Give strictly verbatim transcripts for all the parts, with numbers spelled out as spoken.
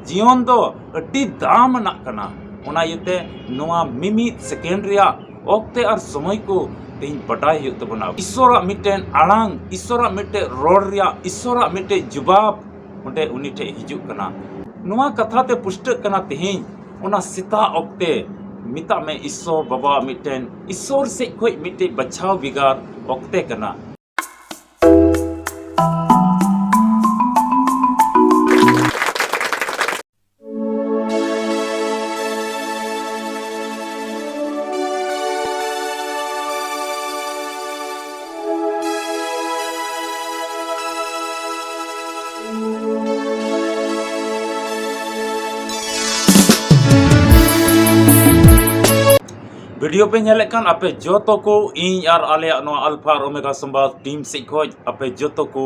ᱡᱤᱭᱚᱱ ᱫᱚ ᱟᱹᱰᱤ ᱫᱟᱢ ᱟᱱᱟᱜ ᱠᱟᱱᱟ᱾ ᱚᱱᱟ ᱤᱭᱟᱹᱛᱮ ᱱᱚᱣᱟ ᱢᱤᱢᱤᱫ ᱥᱮᱠᱮᱱᱰ ᱨᱮᱭᱟᱜ ᱚᱠᱛᱮ ᱟᱨ ᱥᱚᱢᱚᱭ ᱠᱚ ᱛᱮᱦᱮᱧ ᱵᱟᱰᱟᱭ ᱦᱩᱭᱩᱜ ᱛᱟᱵᱚᱱᱟ᱾ ᱤᱥᱚᱨᱟᱜ ᱢᱤᱫᱴᱮᱱ ᱟᱲᱟᱝ, ᱤᱥᱚᱨᱟᱜ ᱢᱤᱫᱴᱮᱱ ᱨᱚᱲ ᱨᱮᱭᱟᱜ, ᱤᱥᱚᱨᱟᱜ ᱢᱤᱫᱴᱮᱱ ᱡᱩᱵᱟᱵ ᱚᱸᱰᱮ ᱩᱱᱤ ᱴᱷᱮᱱ ᱦᱤᱡᱩᱜ ᱠᱟᱱᱟ᱾ ᱱᱚᱣᱟ ᱠᱟᱛᱷᱟ ᱛᱮ ᱯᱩᱥᱴᱟᱹᱜ ᱠᱟᱱᱟ ᱛᱮᱦᱮᱧ ᱚᱱᱟ ᱥᱮᱛᱟᱜ ᱚᱠᱛᱮ, ᱢᱮᱛᱟᱜ ᱢᱮ, ᱤᱥᱚᱨ ᱵᱟᱵᱟᱣᱟᱜ ᱢᱤᱫᱴᱮᱱ, ᱤᱥᱚᱨ ᱥᱮᱫ ᱠᱷᱚᱱ ᱢᱤᱫᱴᱮᱱ ᱵᱟᱪᱷᱟᱣ ᱵᱷᱮᱜᱟᱨ ᱚᱠᱛᱮ ᱠᱟᱱᱟ᱾ ᱵᱷᱤᱰᱤᱭᱳ ᱯᱮ ᱧᱮᱞᱮᱫ ᱠᱟᱱ ᱟᱯᱮ ᱡᱚᱛᱚ ᱠᱚ, ᱤᱧ ᱟᱨ ᱟᱞᱮᱭᱟᱜ ᱱᱚᱣᱟ ᱟᱞᱯᱷᱟ ᱟᱨ ᱳᱢᱮᱜᱟ ᱥᱚᱢᱵᱟᱫ ᱴᱤᱢ ᱥᱮᱫ ᱠᱷᱚᱱ ᱟᱯᱮ ᱡᱚᱛᱚ ᱠᱚ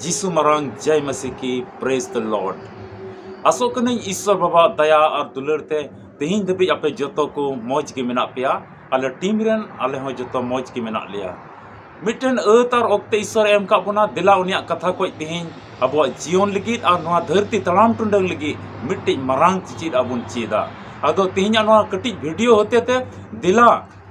ᱡᱤᱥᱩ ᱢᱟᱨᱟᱝ ᱡᱟᱭ ᱢᱟᱥᱤ ᱠᱤ, praise the Lord᱾ ᱟᱥᱚᱜ ᱠᱟᱹᱱᱟᱹᱧ ᱤᱥᱥᱚᱨ ᱵᱟᱵᱟ ᱫᱟᱭᱟ ᱟᱨ ᱫᱩᱞᱟᱹᱲ ᱛᱮ ᱛᱮᱦᱮᱧ ᱫᱷᱟᱹᱵᱤᱡ ᱟᱯᱮ ᱡᱚᱛᱚ ᱠᱚ ᱢᱚᱡᱽ ᱜᱮ ᱢᱮᱱᱟᱜ ᱯᱮᱭᱟ᱾ ᱟᱞᱮ ᱴᱤᱢ ᱨᱮᱱ ᱟᱞᱮ ᱦᱚᱸ ᱡᱚᱛᱚ ᱢᱚᱡᱽ ᱜᱮ ᱢᱮᱱᱟᱜ ᱞᱮᱭᱟ᱾ ᱢᱤᱫᱴᱮᱱ ᱟᱹᱛ ᱟᱨ ᱚᱠᱛᱮ ᱤᱥᱥᱚᱨ ᱮ ᱮᱢ ᱠᱟᱜ ᱵᱚᱱᱟ, ᱫᱮᱞᱟ ᱩᱱᱤᱭᱟᱜ ᱠᱟᱛᱷᱟ ᱠᱷᱚᱡ ᱛᱮᱦᱮᱧ ᱟᱵᱚᱣᱟᱜ ᱡᱤᱭᱚᱱ ᱞᱟᱹᱜᱤᱫ ᱟᱨ ᱱᱚᱣᱟ ᱫᱷᱟᱹᱨᱛᱤ ᱛᱟᱲᱟᱢ ᱴᱩᱰᱟᱹᱝ ᱞᱟᱹᱜᱤᱫ ᱢᱤᱫᱴᱮᱡ ᱢᱟᱨᱟᱝ ᱪᱮᱪᱮᱫ ᱟᱵᱚᱱ ᱪᱮᱫᱟ᱾ ᱟᱫᱚ ᱛᱮᱦᱮᱧᱟᱜ ᱱᱚᱣᱟ ᱠᱟᱹᱴᱤᱡ ᱵᱷᱤᱰᱤᱭᱳ ᱦᱚᱛᱮ ᱛᱮ ᱫᱮᱞᱟ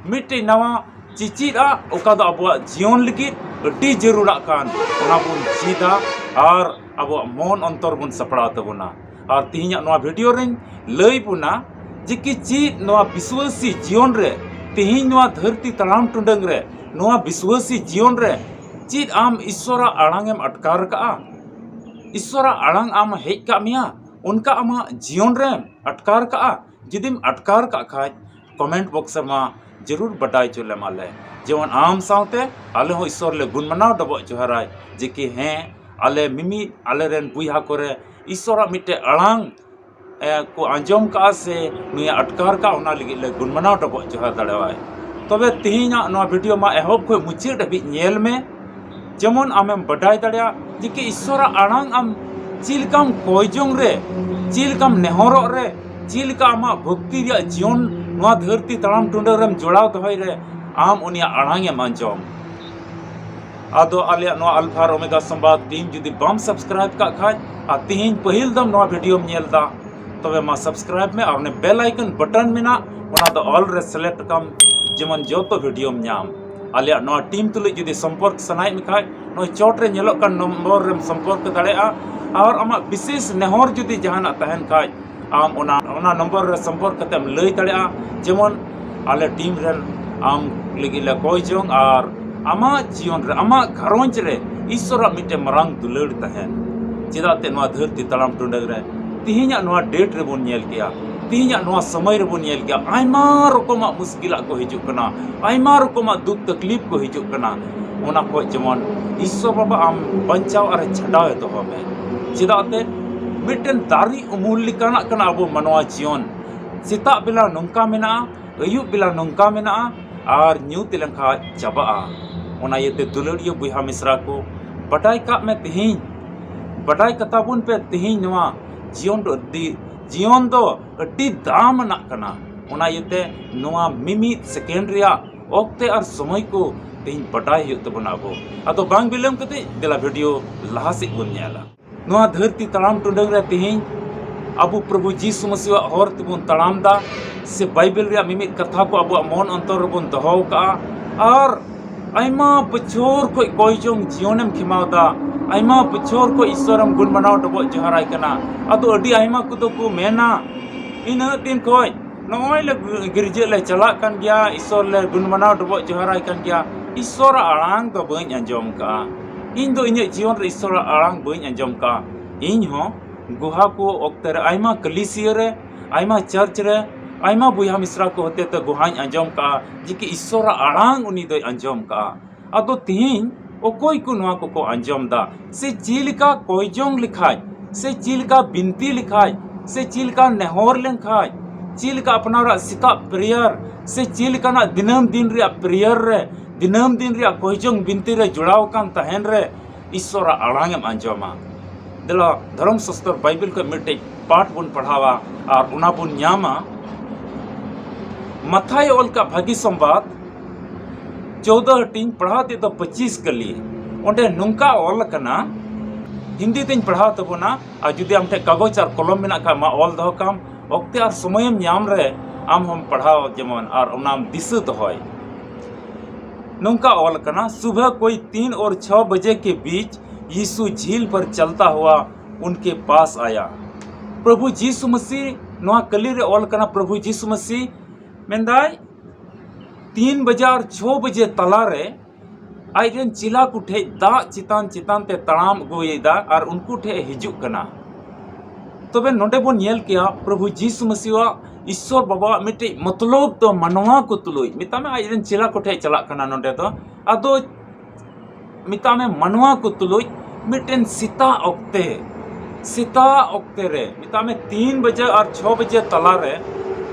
ᱢᱤᱫᱴᱮᱡ ᱱᱟᱣᱟ ᱪᱮᱪᱮᱫ ᱟᱜ, ᱚᱠᱟ ᱫᱚ ᱟᱵᱚᱣᱟᱜ ᱡᱤᱭᱚᱱ ᱞᱟᱹᱜᱤᱫ ᱟᱹᱰᱤ ᱡᱟᱹᱨᱩᱲᱟᱜ ᱠᱟᱱ, ᱚᱱᱟ ᱵᱚᱱ ᱪᱮᱫᱟ ᱟᱨ ᱟᱵᱚᱣᱟᱜ ᱢᱚᱱ ᱚᱱᱛᱚᱨ ᱵᱚᱱ ᱥᱟᱯᱲᱟᱣ ᱛᱟᱵᱚᱱᱟ᱾ ᱟᱨ ᱛᱮᱦᱮᱧᱟᱜ ᱱᱚᱣᱟ ᱵᱷᱤᱰᱤᱭᱳ ᱨᱮᱧ ᱞᱟᱹᱭ ᱵᱚᱱᱟ ᱡᱮ ᱠᱤ ᱪᱮᱫ ᱱᱚᱣᱟ ᱵᱤᱥᱣᱟᱹᱥᱤ ᱡᱤᱭᱚᱱ ᱨᱮ, ᱛᱮᱦᱮᱧ ᱱᱚᱣᱟ ᱫᱷᱟᱹᱨᱛᱤ ᱛᱟᱲᱟᱢ ᱴᱩᱰᱟᱹᱝ ᱨᱮ, ᱱᱚᱣᱟ ᱵᱤᱥᱣᱟᱹᱥᱤ ᱡᱤᱭᱚᱱ ᱨᱮ ᱪᱮᱫ ᱟᱢ ᱤᱥᱥᱚᱨᱟᱜ ᱟᱲᱟᱝ ᱮᱢ ᱟᱴᱠᱟᱨ ᱠᱟᱜᱼᱟ? ᱤᱥᱥᱚᱨᱟᱜ ᱟᱲᱟᱝ ᱟᱢ ᱦᱮᱡ ᱠᱟᱜ ᱢᱮᱭᱟ, ᱚᱱᱠᱟ ᱟᱢᱟᱜ ᱡᱤᱭᱚᱱ ᱨᱮᱢ ᱟᱴᱠᱟᱨ ᱠᱟᱜᱼᱟ? ᱡᱩᱫᱤᱢ ᱟᱴᱠᱟᱨ ᱠᱟᱜ ᱠᱷᱟᱡ, ᱠᱚᱢᱮᱱᱴ ᱵᱚᱠᱥ ᱨᱮᱢᱟ ᱡᱟᱹᱨᱩᱲ ᱵᱟᱰᱟᱭ ᱦᱚᱪᱚ ᱞᱮᱢ ᱟᱞᱮ, ᱡᱮᱢᱚᱱ ᱟᱢ ᱥᱟᱶᱛᱮ ᱟᱞᱮ ᱦᱚᱸ ᱤᱥᱥᱚᱨ ᱞᱮ ᱜᱩᱱ ᱢᱟᱱᱟᱣ ᱰᱚᱵᱚᱜ ᱡᱚᱦᱟᱨᱟᱭ ᱡᱮ ᱠᱤ ᱦᱮᱸ, ᱟᱞᱮ ᱢᱤᱢᱤᱫ ᱟᱞᱮᱨᱮᱱ ᱵᱚᱭᱦᱟ ᱠᱚᱨᱮ ᱤᱥᱥᱚᱨᱟᱜ ᱢᱤᱫᱴᱮᱡ ᱟᱲᱟᱝ, ᱮ, ᱠᱚ ᱟᱸᱡᱚᱢ ᱠᱟᱜᱼᱟ ᱥᱮ ᱱᱩᱭᱮ ᱟᱴᱠᱟᱨ ᱠᱟᱜᱼᱟ, ᱚᱱᱟ ᱞᱟᱹᱜᱤᱫ ᱞᱮ ᱜᱩᱱ ᱢᱟᱱᱟᱣ ᱰᱚᱵᱚᱜ ᱡᱚᱦᱟᱨ ᱫᱟᱲᱮᱣᱟᱭ᱾ ᱛᱚᱵᱮ ᱛᱮᱦᱮᱧᱟᱜ ᱱᱚᱣᱟ ᱵᱷᱤᱰᱤᱭᱳ ᱢᱟ ᱮᱦᱚᱵ ᱠᱷᱚᱱ ᱢᱩᱪᱟᱹᱫ ᱫᱷᱟᱹᱵᱤᱡ ᱧᱮᱞ ᱢᱮ, ᱡᱮᱢᱚᱱ ᱟᱢᱮᱢ ᱵᱟᱰᱟᱭ ᱫᱟᱲᱮᱭᱟᱜ ᱡᱮ ᱠᱤ ᱤᱥᱥᱚᱨᱟᱜ ᱟᱲᱟᱝ ᱟᱢ ᱪᱮᱫ ᱞᱮᱠᱟᱢ ᱠᱚᱭ ᱡᱚᱝ ᱨᱮ, ᱪᱮᱫ ᱞᱮᱠᱟᱢ ᱱᱮᱦᱚᱨᱚᱜ ᱨᱮ, ᱪᱮᱫ ᱞᱮᱠᱟ ᱟᱢᱟᱜ ᱵᱷᱚᱠᱛᱤ ᱨᱮᱭᱟᱜ ᱡᱤᱭᱚᱱ ᱱᱚᱣᱟ ᱫᱷᱟᱹᱨᱛᱤ ᱛᱟᱲᱟᱢ ᱴᱩᱰᱟᱹ ᱨᱮᱢ ᱡᱚᱲᱟᱣ ᱫᱚᱦᱚᱭ ᱨᱮ ᱟᱢ ᱩᱱᱤᱭᱟᱜ ᱟᱲᱟᱝ ᱮᱢ ᱟᱸᱡᱚᱢ᱾ ᱟᱫᱚ ᱟᱞᱮᱭᱟᱜ ᱱᱚᱣᱟ ᱟᱞᱯᱷᱟ ᱟᱨ ᱳᱢᱮᱜᱟ ᱥᱚᱢᱵᱟᱫ ᱴᱤᱢ ᱡᱩᱫᱤ ᱵᱟᱢ ᱥᱟᱵᱥᱠᱨᱟᱭᱤᱵ ᱠᱟᱜ ᱠᱷᱟᱡ ᱟᱨ ᱛᱤᱦᱤᱧ ᱯᱟᱹᱦᱤᱞ ᱫᱚᱢ ᱱᱚᱣᱟ ᱵᱷᱤᱰᱤᱭᱳᱢ ᱧᱮᱞ ᱫᱟ, ᱛᱚᱵᱮ ᱢᱟ ᱥᱟᱵᱥᱠᱨᱟᱭᱤᱵ ᱢᱮ ᱟᱨ ᱚᱱᱮ ᱵᱮᱞ ᱟᱭᱠᱚᱱ ᱵᱟᱴᱚᱱ ᱢᱮᱱᱟᱜ, ᱚᱱᱟ ᱫᱚ ᱚᱞ ᱨᱮ ᱥᱤᱞᱮᱠᱴ ᱠᱟᱢ, ᱡᱮᱢᱚᱱ ᱡᱚᱛᱚ ᱵᱷᱤᱰᱤᱭᱳᱢ ᱧᱟᱢ᱾ ᱟᱞᱮᱭᱟᱜ ᱱᱚᱣᱟ ᱴᱤᱢ ᱛᱩᱞᱩᱡ ᱡᱩᱫᱤ ᱥᱚᱢᱯᱚᱨᱠ ᱥᱟᱱᱟᱭᱮᱫ ᱢᱮ ᱠᱷᱟᱡ, ᱱᱚᱜᱼᱚᱭ ᱪᱚᱴ ᱨᱮ ᱧᱮᱞᱚᱜ ᱠᱟᱱ ᱱᱚᱢᱵᱚᱨ ᱨᱮᱢ ᱥᱚᱢᱯᱚᱨᱠ ᱫᱟᱲᱮᱭᱟᱜᱼᱟ᱾ ᱟᱨ ᱟᱢᱟᱜ ᱵᱤᱥᱮᱥ ᱱᱮᱦᱚᱨ ᱡᱩᱫᱤ ᱡᱟᱦᱟᱱᱟᱜ ᱛᱟᱦᱮᱱ ᱠᱷᱟᱡ, ᱟᱢ ᱚᱱᱟ ᱚᱱᱟ ᱱᱚᱢᱵᱚᱨ ᱨᱮ ᱥᱚᱢᱯᱚᱨᱠ ᱠᱟᱛᱮᱢ ᱞᱟᱹᱭ ᱫᱟᱲᱮᱭᱟᱜᱼᱟ᱾ ᱡᱮᱢᱚᱱ ᱟᱞᱮ ᱴᱤᱢ ᱨᱮᱱ ᱟᱢ ᱞᱟᱹᱜᱤᱫ ᱞᱮ ᱠᱚᱭ ᱡᱚᱝ ᱟᱨ ᱟᱢᱟᱜ ᱡᱤᱭᱚᱱ ᱨᱮ, ᱟᱢᱟᱜ ᱜᱷᱟᱨᱚᱸᱡᱽ ᱨᱮ ᱤᱥᱥᱚᱨᱟᱜ ᱢᱤᱫᱴᱮᱱ ᱢᱟᱨᱟᱝ ᱫᱩᱞᱟᱹᱲ ᱛᱟᱦᱮᱱ᱾ ᱪᱮᱫᱟᱜ ᱛᱮ ᱱᱚᱣᱟ ᱫᱷᱟᱹᱨᱛᱤ ᱛᱟᱲᱟᱢ ᱴᱩᱰᱟᱹᱝ ᱨᱮ ᱛᱤᱦᱤᱧᱟᱜ ᱱᱚᱣᱟ ᱰᱮᱴ ᱨᱮᱵᱚᱱ ᱧᱮᱞ ᱠᱮᱜᱼᱟ, ᱛᱤᱦᱤᱧᱟᱜ ᱱᱚᱣᱟ ᱥᱚᱢᱚᱭ ᱨᱮᱵᱚᱱ ᱧᱮᱞ ᱠᱮᱜᱼᱟ, ᱟᱭᱢᱟ ᱨᱚᱠᱚᱢᱟᱜ ᱢᱩᱥᱠᱤᱞᱟᱜ ᱠᱚ ᱦᱤᱡᱩᱜ ᱠᱟᱱᱟ, ᱟᱭᱢᱟ ᱨᱚᱠᱚᱢᱟᱜ ᱫᱩᱠ ᱛᱟᱠᱞᱤᱯ ᱠᱚ ᱦᱤᱡᱩᱜ ᱠᱟᱱᱟ᱾ ᱚᱱᱟ ᱠᱷᱚᱡ ᱡᱮᱢᱚᱱ ᱤᱥᱥᱚᱨ ᱵᱟᱵᱟ ᱟᱢ ᱵᱟᱧᱪᱟᱣ ᱟᱨ ᱪᱷᱟᱰᱟᱣ ᱮ ᱫᱚᱦᱚ ᱢᱮ᱾ ᱪᱮᱫᱟᱜ ᱛᱮ ᱢᱤᱫᱴᱮᱱ ᱫᱟᱨᱮ ᱩᱢᱩᱞ ᱞᱮᱠᱟᱱᱟᱜ ᱠᱟᱱᱟ ᱟᱵᱚ ᱢᱟᱱᱣᱟ ᱡᱤᱭᱚᱱ᱾ ᱥᱮᱛᱟᱜ ᱵᱮᱞᱟ ᱱᱚᱝᱠᱟ ᱢᱮᱱᱟᱜᱼᱟ, ᱟᱹᱭᱩᱵ ᱵᱮᱞᱟ ᱱᱚᱝᱠᱟ ᱢᱮᱱᱟᱜᱼᱟ, ᱟᱨ ᱧᱩᱛ ᱞᱮᱱᱠᱷᱟᱱ ᱪᱟᱵᱟᱜᱼᱟ᱾ ᱚᱱᱟ ᱤᱭᱟᱹᱛᱮ ᱫᱩᱞᱟᱹᱲᱤᱭᱟᱹ ᱵᱚᱭᱦᱟ ᱢᱤᱥᱨᱟ ᱠᱚ, ᱵᱟᱰᱟᱭ ᱠᱟᱜ ᱢᱮ ᱛᱮᱦᱮᱧ, ᱵᱟᱰᱟᱭ ᱠᱟᱛᱟ ᱵᱚᱱ ᱯᱮ ᱛᱮᱦᱮᱧ ᱱᱚᱣᱟ ᱡᱤᱭᱚᱱ ᱫᱚ ᱟᱹᱰᱤ, ᱡᱤᱭᱚᱱ ᱫᱚ ᱟᱹᱰᱤ ᱫᱟᱢ ᱟᱱᱟᱜ ᱠᱟᱱᱟ᱾ ᱚᱱᱟ ᱤᱭᱟᱹᱛᱮ ᱱᱚᱣᱟ ᱢᱤᱢᱤᱫ ᱥᱮᱠᱮᱱᱰ ᱨᱮᱭᱟᱜ ᱚᱠᱛᱮ ᱟᱨ ᱥᱚᱢᱚᱭ ᱠᱚ ᱛᱮᱦᱮᱧ ᱵᱟᱰᱟᱭ ᱦᱩᱭᱩᱜ ᱛᱟᱵᱚᱱᱟ ᱟᱵᱚ᱾ ᱟᱫᱚ ᱵᱟᱝ ᱵᱤᱞᱚᱢ ᱠᱟᱛᱮ ᱫᱮᱞᱟ ᱵᱷᱤᱰᱤᱭᱳ ᱞᱟᱦᱟ ᱥᱮᱫ ᱵᱚᱱ ᱧᱮᱞᱟ᱾ ᱱᱚᱣᱟ ᱫᱷᱟᱹᱨᱛᱤ ᱛᱟᱲᱟᱢ ᱴᱩᱰᱟᱹᱝ ᱨᱮ ᱛᱮᱦᱮᱧ ᱟᱵᱚ ᱯᱨᱚᱵᱷᱩ ᱡᱤᱥᱩ ᱢᱟᱹᱥᱤᱣᱟᱜ ᱦᱚᱨ ᱛᱮᱵᱚᱱ ᱛᱟᱲᱟᱢ ᱫᱟ, ᱥᱮ ᱵᱟᱭᱵᱮᱞ ᱨᱮᱭᱟᱜ ᱢᱤᱢᱤᱫ ᱠᱟᱛᱷᱟ ᱠᱚ ᱟᱵᱚᱣᱟᱜ ᱢᱚᱱ ᱚᱱᱛᱚᱨ ᱨᱮᱵᱚᱱ ᱫᱚᱦᱚ ᱟᱠᱟᱜᱼᱟ᱾ ᱟᱨ ᱟᱭᱢᱟ ᱵᱚᱪᱷᱚᱨ ᱠᱷᱚᱡ ᱠᱚᱭ ᱡᱚᱝ ᱡᱤᱭᱚᱱᱮᱢ ᱠᱷᱮᱢᱟᱣ ᱫᱟ, ᱟᱭᱢᱟ ᱵᱚᱪᱷᱚᱨ ᱠᱷᱚᱡ ᱤᱥᱥᱚᱨᱮᱢ ᱜᱩᱱ ᱢᱟᱱᱟᱣ ᱰᱚᱵᱚᱜ ᱡᱚᱦᱟᱨᱟᱭ ᱠᱟᱱᱟ᱾ ᱟᱫᱚ ᱟᱹᱰᱤ ᱟᱭᱢᱟ ᱠᱚᱫᱚ ᱠᱚ ᱢᱮᱱᱟ, ᱤᱱᱟᱹᱜ ᱫᱤᱱ ᱠᱷᱚᱡ ᱱᱚᱜᱼᱚᱭ ᱞᱮ ᱜᱤᱨᱡᱟᱹ ᱞᱮ ᱪᱟᱞᱟᱜ ᱠᱟᱱ ᱜᱮᱭᱟ, ᱤᱥᱥᱚᱨ ᱞᱮ ᱜᱩᱱ ᱢᱟᱱᱟᱣ ᱰᱚᱵᱚᱜ ᱡᱚᱦᱟᱨᱟᱭ ᱠᱟᱱ ᱜᱮᱭᱟ, ᱤᱥᱥᱚᱨᱟᱜ ᱟᱲᱟᱝ ᱫᱚ ᱵᱟᱹᱧ ᱟᱸᱡᱚᱢ ᱠᱟᱜᱼᱟ᱾ ᱤᱧ ᱫᱚ ᱤᱧᱟᱹᱜ ᱡᱤᱭᱚᱱ ᱨᱮ ᱤᱥᱥᱚᱨᱟᱜ ᱟᱲᱟᱝ ᱵᱟᱹᱧ ᱟᱸᱡᱚᱢ ᱠᱟᱜᱼᱟ᱾ ᱤᱧ ᱦᱚᱸ ᱜᱩᱦᱟ ᱠᱚ ᱚᱠᱛᱮ ᱨᱮ ᱟᱭᱢᱟ ᱠᱟᱹᱞᱤᱥᱤᱭᱟᱹ ᱨᱮ, ᱟᱭᱢᱟ ᱪᱟᱨᱪ ᱨᱮ, ᱟᱭᱢᱟ ᱵᱚᱭᱦᱟ ᱢᱤᱥᱨᱟ ᱠᱚ ᱦᱚᱛᱮ ᱛᱮ ᱜᱩᱦᱟᱧ ᱟᱸᱡᱚᱢ ᱠᱟᱜᱼᱟ ᱡᱮ ᱠᱤ ᱤᱥᱥᱚᱨᱟᱜ ᱟᱲᱟᱝ ᱩᱱᱤ ᱫᱚᱭ ᱟᱸᱡᱚᱢ ᱠᱟᱜᱼᱟ᱾ ᱟᱫᱚ ᱛᱤᱦᱤᱧ ᱚᱠᱚᱭ ᱠᱚ ᱱᱚᱣᱟ ᱠᱚᱠᱚ ᱟᱸᱡᱚᱢ ᱫᱟ, ᱥᱮ ᱪᱮᱫ ᱞᱮᱠᱟ ᱠᱚᱭ ᱡᱚᱝ ᱞᱮᱠᱷᱟᱡ, ᱥᱮ ᱪᱮᱫ ᱞᱮᱠᱟ ᱵᱤᱱᱛᱤ ᱞᱮᱠᱷᱟᱡ, ᱥᱮ ᱪᱮᱫ ᱞᱮᱠᱟ ᱱᱮᱦᱚᱨ ᱞᱮᱱᱠᱷᱟᱡ, ᱪᱮᱫ ᱞᱮᱠᱟ ᱟᱯᱱᱟᱨᱟᱜ ᱥᱮᱛᱟᱜ ᱯᱨᱮᱭᱟᱨ, ᱥᱮ ᱪᱮᱫ ᱞᱮᱠᱟᱱᱟᱜ ᱫᱤᱱᱟᱹᱢ ᱫᱤᱱ ᱨᱮᱭᱟᱜ ᱯᱨᱮᱭᱟᱨ ᱨᱮ, ᱫᱤᱱᱟᱹᱢ ᱫᱤᱱ ᱨᱮᱭᱟᱜ ᱠᱚᱭ ᱡᱚᱝ ᱵᱤᱱᱛᱤ ᱨᱮ ᱡᱚᱲᱟᱣ ᱟᱠᱟᱱ ᱛᱟᱦᱮᱱ ᱨᱮ ᱤᱥᱥᱚᱨᱟᱜ ᱟᱲᱟᱝ ᱮᱢ ᱟᱸᱡᱚᱢᱟ᱾ ᱫᱮᱞᱟ ᱫᱷᱚᱨᱚᱢ ᱥᱟᱥᱛᱚᱨ ᱵᱟᱭᱵᱮᱞ ᱠᱷᱚᱱ ᱢᱤᱫᱴᱮᱡ ᱯᱟᱴ ᱵᱚᱱ ᱯᱟᱲᱦᱟᱣᱟ ᱟᱨ ᱚᱱᱟ ᱵᱚᱱ ᱧᱟᱢᱟ᱾ ᱢᱟᱛᱷᱟᱭ ᱚᱞ ᱠᱟᱜ ᱵᱷᱟᱹᱜᱤ ᱥᱚᱢᱵᱟᱫ ᱪᱳᱫᱚ ᱦᱟᱹᱴᱤᱧ, ᱯᱟᱲᱦᱟᱣ ᱛᱮᱫ ᱫᱚ ᱯᱚᱸᱪᱤᱥ ᱠᱟᱹᱞᱤ᱾ ᱚᱸᱰᱮ ᱱᱚᱝᱠᱟ ᱚᱞ ᱟᱠᱟᱱᱟ, ᱦᱤᱱᱫᱤ ᱛᱮᱧ ᱯᱟᱲᱦᱟᱣ ᱛᱟᱵᱚᱱᱟ, ᱟᱨ ᱡᱩᱫᱤ ᱟᱢ ᱴᱷᱮᱱ ᱠᱟᱜᱚᱡᱽ ᱟᱨ ᱠᱚᱞᱚᱢ ᱢᱮᱱᱟᱜ ᱠᱷᱟᱱ, ᱢᱟ ᱚᱞ ᱫᱚᱦᱚ ᱠᱟᱢ᱾ ᱚᱠᱛᱮ ᱟᱨ ᱥᱚᱢᱚᱭᱮᱢ ᱧᱟᱢ ᱨᱮ ᱟᱢ ᱦᱚᱸᱢ ᱯᱟᱲᱦᱟᱣ ᱡᱮᱢᱚᱱ, ᱟᱨ ᱚᱱᱟᱢ ᱫᱤᱥᱟᱹ ᱫᱚᱦᱚᱭ᱾ ᱱᱚᱝᱠᱟ ᱚᱞ ᱟᱠᱟᱱᱟ, सुबह कोई तीन और छः बजे के बीच यीशु झील पर चलता हुआ उनके पास आया। ᱯᱨᱚᱵᱷᱩ ᱡᱤᱥᱩ ᱢᱟᱹᱥᱤ, ᱱᱚᱣᱟ ᱠᱟᱹᱞᱤ ᱨᱮ ᱚᱞ ᱟᱠᱟᱱᱟ, ᱯᱨᱚᱵᱷᱩ ᱡᱤᱥᱩ ᱢᱟᱹᱥᱤ ᱢᱮᱱᱫᱟᱭ, ᱛᱤᱱ ᱵᱟᱡᱮ ᱟᱨ ᱪᱷᱚ ᱵᱟᱡᱮ ᱛᱟᱞᱟᱨᱮ ᱟᱡᱨᱮᱱ ᱪᱮᱞᱟ ᱠᱚ ᱴᱷᱮᱡ ᱫᱟᱜ ᱪᱮᱛᱟᱱ ᱪᱮᱛᱟᱱ ᱛᱮ ᱛᱟᱲᱟᱢ ᱟᱹᱜᱩᱭᱮᱫᱟ ᱟᱨ ᱩᱱᱠᱩ ᱴᱷᱮᱡ ᱦᱤᱡᱩᱜ ᱠᱟᱱᱟ᱾ ᱛᱚᱵᱮ ᱱᱚᱰᱮ ᱵᱚᱱ ᱧᱮᱞ ᱠᱮᱭᱟ, ᱯᱨᱚᱵᱷᱩ ᱡᱤᱥᱩ ᱢᱟᱹᱥᱤᱣᱟᱜ, ᱤᱥᱥᱚᱨ ᱵᱟᱵᱟᱣᱟᱜ ᱢᱤᱫᱴᱮᱡ ᱢᱚᱛᱞᱚᱵ ᱫᱚ ᱢᱟᱱᱣᱟ ᱠᱚ ᱛᱩᱞᱩᱡ, ᱢᱮᱛᱟᱜ ᱢᱮ ᱟᱡᱨᱮᱱ ᱪᱮᱞᱟ ᱠᱚ ᱴᱷᱮᱡ ᱪᱟᱞᱟᱜ ᱠᱟᱱᱟ ᱱᱚᱰᱮ ᱫᱚ᱾ ᱟᱫᱚ ᱢᱮᱛᱟᱜ ᱢᱮ ᱢᱟᱱᱣᱟ ᱠᱚ ᱛᱩᱞᱩᱡ ᱢᱤᱫᱴᱮᱱ ᱥᱮᱛᱟᱜ ᱚᱠᱛᱮ, ᱥᱮᱛᱟᱜ ᱚᱠᱛᱮ ᱨᱮ ᱢᱮᱛᱟᱜ ᱢᱮ ᱛᱤᱱ ᱵᱟᱡᱮ ᱟᱨ ᱪᱷᱚ ᱵᱟᱡᱮ ᱛᱟᱞᱟᱨᱮ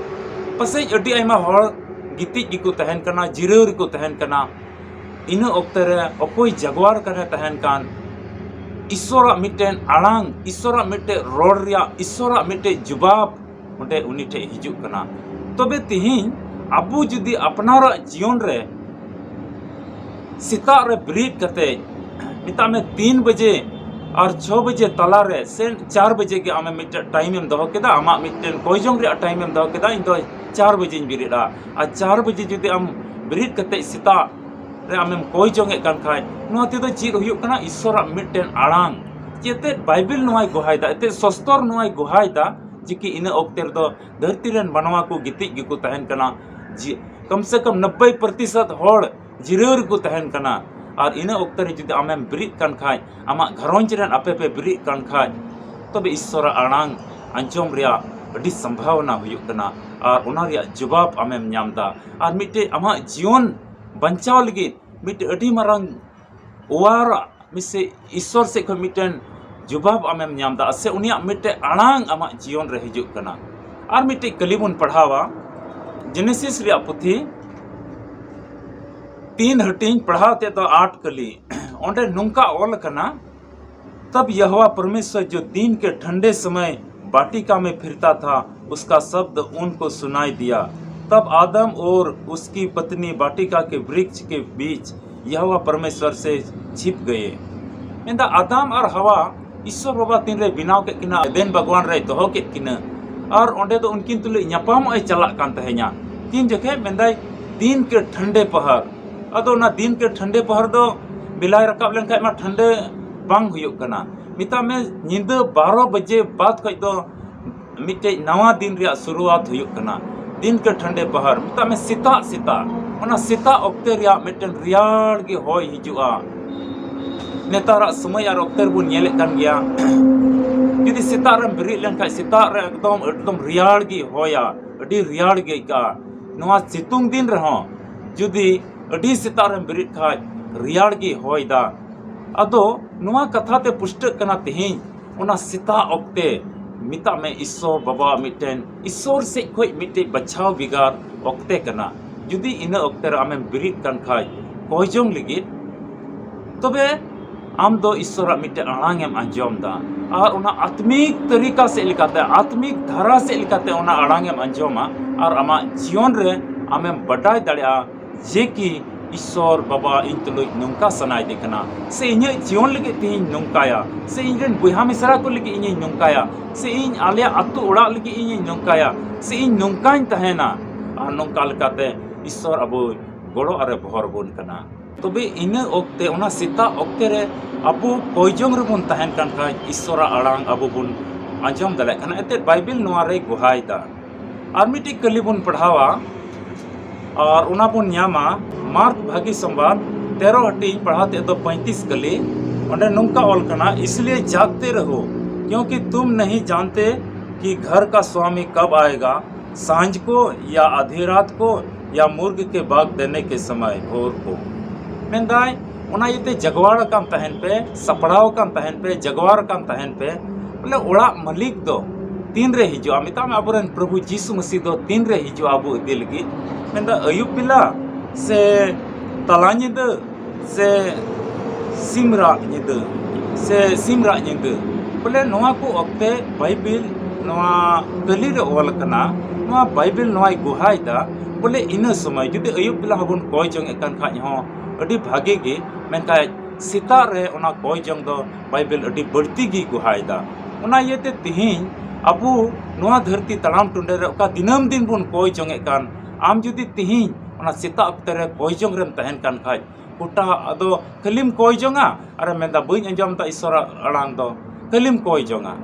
ᱯᱟᱥᱮᱡ ᱟᱹᱰᱤ ᱟᱭᱢᱟ ᱦᱚᱲ ᱜᱤᱛᱤᱡ ᱜᱮᱠᱚ ᱛᱟᱦᱮᱱ ᱠᱟᱱᱟ, ᱡᱤᱨᱟᱹᱣ ᱨᱮᱠᱚ ᱛᱟᱦᱮᱱ ᱠᱟᱱᱟ᱾ ᱤᱱᱟᱹ ᱚᱠᱛᱮ ᱨᱮ ᱚᱠᱚᱭ ᱡᱟᱜᱣᱟᱨ ᱠᱟᱱᱮ ᱛᱟᱦᱮᱱ ᱠᱟᱱ, ᱤᱥᱥᱚᱨᱟᱜ ᱢᱤᱫᱴᱮᱱ ᱟᱲᱟᱝ, ᱤᱥᱥᱚᱨᱟᱜ ᱢᱤᱫᱴᱮᱱ ᱨᱚᱲ ᱨᱮᱭᱟᱜ, ᱤᱥᱥᱚᱨᱟᱜ ᱢᱤᱫᱴᱮᱱ ᱡᱩᱵᱟᱵ ᱚᱸᱰᱮ ᱩᱱᱤ ᱴᱷᱮᱡ ᱦᱤᱡᱩᱜ ᱠᱟᱱᱟ᱾ ᱛᱚᱵᱮ ᱛᱤᱦᱤᱧ ᱟᱵᱚ ᱡᱩᱫᱤ ᱟᱯᱱᱟᱨᱟᱜ ᱡᱤᱭᱚᱱ ᱨᱮ ᱥᱮᱛᱟᱜ ᱨᱮ ᱵᱮᱨᱮᱫ ᱠᱟᱛᱮ, ᱢᱮᱛᱟᱜ ᱢᱮ ᱛᱤᱱ ᱵᱟᱡᱮ ᱟᱨ ᱪᱷᱚ ᱵᱟᱡᱮ ᱛᱟᱞᱟᱨᱮ ᱥᱮ ᱪᱟᱨ ᱵᱟᱡᱮ ᱜᱮ ᱟᱢᱮᱢ ᱢᱤᱫᱴᱮᱱ ᱴᱟᱭᱤᱢ ᱮᱢ ᱫᱚᱦᱚ ᱠᱮᱫᱟ, ᱟᱢᱟᱜ ᱢᱤᱫᱴᱮᱱ ᱠᱚᱭ ᱡᱚᱝ ᱨᱮᱭᱟᱜ ᱴᱟᱭᱤᱢ ᱮᱢ ᱫᱚᱦᱚ ᱠᱮᱫᱟ, ᱤᱧ ᱫᱚ ᱪᱟᱨ ᱵᱟᱡᱮᱧ ᱵᱮᱨᱮᱫᱼᱟ᱾ ᱟᱨ ᱪᱟᱨ ᱵᱟᱡᱮ ᱡᱩᱫᱤ ᱟᱢ ᱵᱮᱨᱮᱫ ᱠᱟᱛᱮ ᱥᱮᱛᱟᱜ ᱨᱮ ᱟᱢᱮᱢ ᱠᱚᱭ ᱡᱚᱝ ᱮᱫ ᱠᱟᱱ ᱠᱷᱟᱡ, ᱱᱚᱣᱟ ᱛᱮᱫᱚ ᱪᱮᱫ ᱦᱩᱭᱩᱜ ᱠᱟᱱᱟ? ᱤᱥᱥᱚᱨᱟᱜ ᱢᱤᱫᱴᱮᱱ ᱟᱲᱟᱝ᱾ ᱪᱮᱛᱮᱫ ᱵᱟᱭᱵᱮᱞ ᱱᱚᱣᱟᱭ ᱜᱚᱦᱟᱭᱮᱫᱟ, ᱮᱛᱮᱫ ᱥᱚᱥᱛᱚᱨ ᱱᱚᱣᱟᱭ ᱜᱚᱦᱟᱭᱮᱫᱟ ᱡᱮ ᱠᱤ ᱤᱱᱟᱹ ᱚᱠᱛᱮ ᱨᱮᱫᱚ ᱫᱷᱟᱹᱨᱛᱤ ᱨᱮᱱ ᱢᱟᱱᱣᱟ ᱠᱚ ᱜᱤᱛᱤᱡ ᱜᱮᱠᱚ ᱛᱟᱦᱮᱱ ᱠᱟᱱᱟ᱾ ᱡᱮ ᱠᱚᱢ ᱥᱮ ᱠᱚᱢ ᱱᱚᱵᱵᱳᱭ ᱯᱨᱚᱛᱤᱥᱚᱛ ᱦᱚᱲ ᱡᱤᱨᱟᱹᱣ ᱨᱮᱠᱚ ᱛᱟᱦᱮᱱ ᱠᱟᱱᱟ᱾ ᱟᱨ ᱤᱱᱟᱹ ᱚᱠᱛᱮ ᱨᱮ ᱡᱩᱫᱤ ᱟᱢᱮᱢ ᱵᱮᱨᱮᱫ ᱠᱟᱱ ᱠᱷᱟᱡ, ᱟᱢᱟᱜ ᱜᱷᱟᱨᱚᱸᱡᱽ ᱨᱮᱱ ᱟᱯᱮ ᱯᱮ ᱵᱮᱨᱮᱫ ᱠᱟᱱ ᱠᱷᱟᱡ, ᱛᱚᱵᱮ ᱤᱥᱥᱚᱨᱟᱜ ᱟᱲᱟᱝ ᱟᱸᱡᱚᱢ ᱨᱮᱭᱟᱜ ᱟᱹᱰᱤ ᱥᱚᱢᱵᱷᱟᱵᱚᱱᱟ ᱦᱩᱭᱩᱜ ᱠᱟᱱᱟ᱾ ᱟᱨ ᱚᱱᱟ ᱨᱮᱭᱟᱜ ᱡᱚᱵᱟᱵ ᱟᱢᱮᱢ ᱧᱟᱢ ᱮᱫᱟ᱾ ᱟᱨ ᱢᱤᱫᱴᱮᱡ ᱟᱢᱟᱜ ᱡᱤᱭᱚᱱ ᱵᱟᱧᱪᱟᱣ ᱞᱟᱹᱜᱤᱫ ᱢᱤᱫᱴᱮᱡ ᱟᱹᱰᱤ ᱢᱟᱨᱟᱝ ᱚᱣᱟᱨᱟᱜ ᱢᱤᱫᱥᱮ ᱤᱥᱥᱚᱨ ᱥᱮᱫ ᱠᱷᱚᱱ ᱢᱤᱫᱴᱮᱱ ᱡᱚᱵᱟᱵ ᱟᱢᱮᱢ ᱧᱟᱢ ᱮᱫᱟ, ᱥᱮ ᱩᱱᱤᱭᱟᱜ ᱢᱤᱫᱴᱮᱡ ᱟᱲᱟᱝ ᱟᱢᱟᱜ ᱡᱤᱭᱚᱱ ᱨᱮ ᱦᱤᱡᱩᱜ ᱠᱟᱱᱟ᱾ ᱟᱨ ᱢᱤᱫᱴᱮᱡ ᱠᱟᱹᱞᱤ ᱵᱚᱱ ᱯᱟᱲᱦᱟᱣᱟ, ᱡᱮᱱᱮᱥᱤᱥ ᱨᱮᱭᱟᱜ ᱯᱩᱛᱷᱤ ᱛᱤᱱ ᱦᱟᱹᱴᱤᱧ, ᱯᱟᱲᱦᱟᱣ ᱛᱮᱫ ᱫᱚ ᱟᱴ ᱠᱟᱹᱞᱤ᱾ ᱚᱸᱰᱮ ᱱᱚᱝᱠᱟ ᱚᱞ ᱟᱠᱟᱱᱟ, तब यहोवा परमेश्वर जो दिन के ठंडे समय वाटिका में फिरता था, उसका शब्द उनको सुनाई दिया। तब आदम और उसकी पत्नी वाटिका के वृक्ष के बीच यहोवा परमेश्वर से छिप गए। ᱢᱮᱱᱫᱟ, ᱟᱫᱟᱢ ᱟᱨ ᱦᱟᱣᱟ ᱤᱥᱥᱚᱨ ᱵᱟᱵᱟ ᱛᱤᱱᱨᱮ ᱵᱮᱱᱟᱣ ᱠᱮᱫ ᱠᱤᱱᱟ, ᱮᱫᱮᱱ ᱵᱟᱜᱽᱣᱟᱱ ᱨᱮᱭ ᱫᱚᱦᱚ ᱠᱮᱫ ᱠᱤᱱᱟ, ᱟᱨ ᱚᱸᱰᱮ ᱫᱚ ᱩᱱᱠᱤᱱ ᱛᱩᱞᱩᱡ ᱧᱟᱯᱟᱢᱚᱜ ᱮ ᱪᱟᱞᱟᱜ ᱠᱟᱱ ᱛᱟᱦᱮᱸᱧᱟ᱾ ᱛᱤᱱ ᱡᱚᱠᱷᱮᱡ? ᱢᱮᱱᱫᱟᱭ, ᱫᱤᱱ ᱠᱮ ᱴᱷᱟᱱᱰᱮ ᱯᱟᱦᱟᱨ᱾ ᱟᱫᱚ ᱚᱱᱟ ᱫᱤᱱ ᱠᱮ ᱴᱷᱟᱱᱰᱮ ᱯᱟᱦᱟᱨ ᱫᱚ ᱵᱮᱞᱟᱭ ᱨᱟᱠᱟᱵ ᱞᱮᱱᱠᱷᱟᱡ ᱢᱟ ᱴᱷᱟᱱᱰᱮ ᱵᱟᱝ ᱦᱩᱭᱩᱜ ᱠᱟᱱᱟ᱾ ᱢᱮᱛᱟᱜ ᱢᱮ, ᱧᱤᱫᱟᱹ ᱵᱟᱨᱚ ᱵᱟᱡᱮ ᱵᱟᱫ ᱠᱷᱚᱡ ᱫᱚ ᱢᱤᱫᱴᱮᱡ ᱱᱟᱣᱟ ᱫᱤᱱ ᱨᱮᱭᱟᱜ ᱥᱩᱨᱩᱣᱟᱛ ᱦᱩᱭᱩᱜ ᱠᱟᱱᱟ᱾ ᱫᱤᱱ ᱠᱮ ᱴᱷᱟᱱᱰᱮ ᱯᱟᱦᱟᱨ, ᱢᱮᱛᱟᱜ ᱢᱮ ᱥᱮᱛᱟᱜ ᱥᱮᱛᱟᱜ, ᱚᱱᱟ ᱥᱮᱛᱟᱜ ᱚᱠᱛᱮ ᱨᱮᱭᱟᱜ ᱢᱤᱫᱴᱮᱱ ᱨᱮᱭᱟᱲ ᱜᱮ ᱦᱚᱭ ᱦᱤᱡᱩᱜᱼᱟ᱾ ᱱᱮᱛᱟᱨᱟᱜ ᱥᱚᱢᱚᱭ ᱟᱨ ᱚᱠᱛᱮ ᱨᱮᱵᱚᱱ ᱧᱮᱞᱮᱫ ᱠᱟᱱ ᱜᱮᱭᱟ, ᱡᱩᱫᱤ ᱥᱮᱛᱟᱜ ᱨᱮᱢ ᱵᱮᱨᱮᱫ ᱞᱮᱱᱠᱷᱟᱱ ᱥᱮᱛᱟᱜ ᱨᱮ ᱮᱠᱫᱚᱢ ᱮᱠᱫᱚᱢ ᱨᱮᱭᱟᱲ ᱜᱮ ᱦᱚᱭᱟ, ᱟᱹᱰᱤ ᱨᱮᱭᱟᱲ ᱜᱮ ᱟᱹᱭᱠᱟᱹᱜᱼᱟ᱾ ᱱᱚᱣᱟ ᱥᱤᱛᱩᱝ ᱫᱤᱱ ᱨᱮᱦᱚᱸ ᱡᱩᱫᱤ ᱟᱹᱰᱤ ᱥᱮᱛᱟᱜ ᱨᱮᱢ ᱵᱮᱨᱮᱫ ᱠᱷᱟᱡ ᱨᱮᱭᱟᱲ ᱜᱮ ᱦᱚᱭ ᱫᱟ᱾ ᱟᱫᱚ ᱱᱚᱣᱟ ᱠᱟᱛᱷᱟ ᱛᱮ ᱯᱩᱥᱴᱟᱹᱜ ᱠᱟᱱᱟ, ᱛᱮᱦᱮᱧ ᱚᱱᱟ ᱥᱮᱛᱟᱜ ᱚᱠᱛᱮ ᱢᱮᱛᱟᱜ ᱢᱮ ᱤᱥᱥᱚᱨ ᱵᱟᱵᱟᱣᱟᱜ ᱢᱤᱫᱴᱮᱱ, ᱤᱥᱥᱚᱨ ᱥᱮᱫ ᱠᱷᱚᱡ ᱢᱤᱫᱴᱮᱡ ᱵᱟᱪᱷᱟᱣ ᱵᱷᱮᱜᱟᱨ ᱚᱠᱛᱮ ᱠᱟᱱᱟ᱾ ᱡᱩᱫᱤ ᱤᱱᱟᱹ ᱚᱠᱛᱮ ᱨᱮ ᱟᱢᱮᱢ ᱵᱮᱨᱮᱫ ᱠᱟᱱ ᱠᱷᱟᱡ ᱠᱚᱭ ᱡᱚᱝ ᱞᱟᱹᱜᱤᱫ, ᱛᱚᱵᱮ ᱟᱢ ᱫᱚ ᱤᱥᱥᱚᱨᱟᱜ ᱢᱤᱫᱴᱮᱱ ᱟᱲᱟᱝ ᱮᱢ ᱟᱸᱡᱚᱢ ᱫᱟ᱾ ᱟᱨ ᱚᱱᱟ ᱟᱛᱢᱤᱠ ᱛᱟᱹᱨᱤᱠᱟ ᱥᱮᱫ ᱞᱮᱠᱟᱛᱮ, ᱟᱛᱢᱤᱠ ᱫᱷᱟᱨᱟ ᱥᱮᱫ ᱞᱮᱠᱟᱛᱮ ᱚᱱᱟ ᱟᱲᱟᱝ ᱮᱢ ᱟᱸᱡᱚᱢᱟ, ᱟᱨ ᱟᱢᱟᱜ ᱡᱤᱭᱚᱱ ᱨᱮ ᱟᱢᱮᱢ ᱵᱟᱰᱟᱭ ᱫᱟᱲᱮᱭᱟᱜᱼᱟ ᱡᱮ ᱠᱤ ᱤᱥᱥᱚᱨ ᱵᱟᱵᱟ ᱤᱧ ᱛᱩᱞᱩᱡ ᱱᱚᱝᱠᱟ ᱥᱟᱱᱟᱭᱮᱫᱮ ᱠᱟᱱᱟ, ᱥᱮ ᱤᱧᱟᱹᱜ ᱡᱤᱭᱚᱱ ᱞᱟᱹᱜᱤᱫ ᱛᱮᱦᱮᱧ ᱱᱚᱝᱠᱟᱭᱟ, ᱥᱮ ᱤᱧ ᱨᱮᱱ ᱵᱚᱭᱦᱟ ᱢᱤᱥᱨᱟ ᱠᱚ ᱞᱟᱹᱜᱤᱫ ᱤᱧᱤᱧ ᱱᱚᱝᱠᱟᱭᱟ, ᱥᱮ ᱤᱧ ᱟᱞᱮᱭᱟᱜ ᱟᱹᱛᱩ ᱚᱲᱟᱜ ᱞᱟᱹᱜᱤᱫ ᱤᱧᱤᱧ ᱱᱚᱝᱠᱟᱭᱟ, ᱥᱮ ᱤᱧ ᱱᱚᱝᱠᱟᱧ ᱛᱟᱦᱮᱱᱟ ᱟᱨ ᱱᱚᱝᱠᱟ ᱞᱮᱠᱟᱛᱮ ᱤᱥᱥᱚᱨ ᱟᱵᱚ ᱜᱚᱲᱚ ᱟᱨᱮ ᱵᱚᱦᱚᱨ ᱵᱚᱱ ᱠᱟᱱᱟ᱾ ᱛᱚᱵᱮ ᱤᱱᱟᱹ ᱚᱠᱛᱮ, ᱚᱱᱟ ᱥᱮᱛᱟᱜ ᱚᱠᱛᱮ ᱨᱮ ᱟᱵᱚ ᱠᱚᱭ ᱡᱚᱝ ᱨᱮᱵᱚᱱ ᱛᱟᱦᱮᱱ ᱠᱟᱱ ᱠᱷᱟᱡ, ᱤᱥᱥᱚᱨᱟᱜ ᱟᱲᱟᱝ ᱟᱵᱚ ᱵᱚᱱ ᱟᱸᱡᱚᱢ ᱫᱟᱲᱮᱭᱟᱜ ᱠᱟᱱᱟ᱾ ᱮᱱᱛᱮᱫ ᱵᱟᱭᱵᱮᱞ ᱱᱚᱣᱟ ᱨᱮᱭ ᱜᱚᱦᱟᱭ ᱫᱟ᱾ ᱟᱨ ᱢᱤᱫᱴᱤᱡ ᱠᱟᱹᱞᱤ ᱵᱚᱱ ᱯᱟᱲᱦᱟᱣᱟ, ᱟᱨ ᱚᱱᱟ ᱵᱚᱱ ᱧᱟᱢᱟ ᱢᱟᱨᱠ ᱵᱷᱟᱹᱜᱤ ᱥᱚᱢᱵᱟᱫ ᱛᱮᱨᱚ ᱦᱟᱹᱴᱤᱧ ᱯᱟᱲᱦᱟᱣ ᱛᱮ ᱫᱚ ᱯᱚᱸᱭᱛᱤᱥ ᱠᱟᱹᱞᱤ᱾ ᱚᱸᱰᱮ ᱱᱚᱝᱠᱟ ᱚᱞ ᱠᱟᱱᱟ, इसलिए जागते रहो, क्योंकि तुम नहीं जानते कि घर का स्वामी कब आएगा, सांझ को या आधी रात को या मुर्ग के बाग देने के समय, भोर को। ᱢᱮᱱᱫᱟᱭ, ᱚᱱᱟ ᱤᱭᱟᱹᱛᱮ ᱡᱟᱜᱽᱣᱟᱨ ᱟᱠᱟᱱ ᱛᱟᱦᱮᱱ ᱯᱮ, ᱥᱟᱯᱲᱟᱣ ᱟᱠᱟᱱ ᱛᱟᱦᱮᱱ ᱯᱮ, ᱡᱟᱜᱽᱣᱟᱨ ᱟᱠᱟᱱ ᱛᱟᱦᱮᱱ ᱯᱮ᱾ ᱵᱚᱞᱮ ᱚᱲᱟᱜ ᱢᱟᱹᱞᱤᱠ ᱫᱚ ᱛᱤᱱᱨᱮ ᱦᱤᱡᱩᱜᱼᱟ? ᱢᱮᱛᱟᱜ ᱢᱮ ᱟᱵᱚᱨᱮᱱ ᱯᱨᱚᱵᱷᱩ ᱡᱤᱥᱩ ᱢᱟᱹᱥᱤ ᱫᱚ ᱛᱤᱱᱨᱮ ᱦᱤᱡᱩᱜᱼᱟ ᱟᱵᱚ ᱤᱫᱤ ᱞᱟᱹᱜᱤᱫ? ᱢᱮᱱᱫᱟ ᱟᱹᱭᱩᱵ ᱵᱮᱞᱟ ᱥᱮ ᱛᱟᱞᱟ ᱧᱤᱫᱟᱹ ᱥᱮ ᱥᱤᱢ ᱨᱟᱜ ᱧᱤᱫᱟᱹ ᱥᱮ ᱥᱤᱢ ᱨᱟᱜ ᱧᱤᱫᱟᱹ? ᱵᱚᱞᱮ ᱱᱚᱣᱟ ᱠᱚ ᱚᱠᱛᱮ ᱵᱟᱭᱵᱮᱞ ᱱᱚᱣᱟ ᱠᱟᱹᱞᱤ ᱨᱮ ᱚᱞ ᱟᱠᱟᱱᱟ, ᱱᱚᱣᱟ ᱵᱟᱭᱵᱮᱞ ᱱᱚᱣᱟᱭ ᱜᱚᱦᱟᱭ ᱫᱟ, ᱵᱚᱞᱮ ᱤᱱᱟᱹ ᱥᱚᱢᱚᱭ ᱡᱩᱫᱤ ᱟᱹᱭᱩᱵ ᱵᱮᱞᱟ ᱦᱚᱸᱵᱚᱱ ᱠᱚᱭ ᱡᱚᱝ ᱮᱫ ᱠᱟᱱ ᱠᱷᱟᱡ ᱦᱚᱸ ᱟᱹᱰᱤ ᱵᱷᱟᱜᱮ ᱜᱮ, ᱢᱮᱱᱠᱷᱟᱡ ᱥᱮᱛᱟᱜ ᱨᱮ ᱚᱱᱟ ᱠᱚᱭ ᱡᱚᱝ ᱫᱚ ᱵᱟᱭᱵᱮᱞ ᱟᱹᱰᱤ ᱵᱟᱹᱲᱛᱤ ᱜᱮᱭ ᱜᱚᱦᱟᱭ ᱫᱟ᱾ ᱚᱱᱟ ᱤᱭᱟᱹᱛᱮ ᱛᱤᱦᱤᱧ ᱟᱵᱚ ᱱᱚᱣᱟ ᱫᱷᱟᱹᱨᱛᱤ ᱛᱟᱲᱟᱢ ᱴᱩᱸᱰᱟᱹ ᱨᱮ ᱚᱠᱟ ᱫᱤᱱᱟᱹᱢ ᱫᱤᱱ ᱵᱚᱱ ᱠᱚᱭ ᱡᱚᱝ ᱮᱫ ᱠᱟᱱ, ᱟᱢ ᱡᱩᱫᱤ ᱛᱤᱦᱤᱧ ᱚᱱᱟ ᱥᱮᱛᱟᱜ ᱚᱠᱛᱮ ᱨᱮ ᱠᱚᱭ ᱡᱚᱝ ᱨᱮᱢ ᱛᱟᱦᱮᱱ ᱠᱟᱱ ᱠᱷᱟᱡ, ᱜᱚᱴᱟ ᱟᱫᱚ ᱠᱷᱟᱹᱞᱤᱢ ᱠᱚᱭ ᱡᱚᱝᱟ ᱟᱨᱮᱢ ᱢᱮᱱᱫᱟ, "ᱵᱟᱹᱧ ᱟᱸᱡᱚᱢ ᱫᱟ ᱤᱥᱚᱨᱟᱜ ᱟᱲᱟᱝ ᱫᱚ", ᱠᱷᱟᱹᱞᱤᱢ ᱠᱚᱭ ᱡᱚᱝᱟ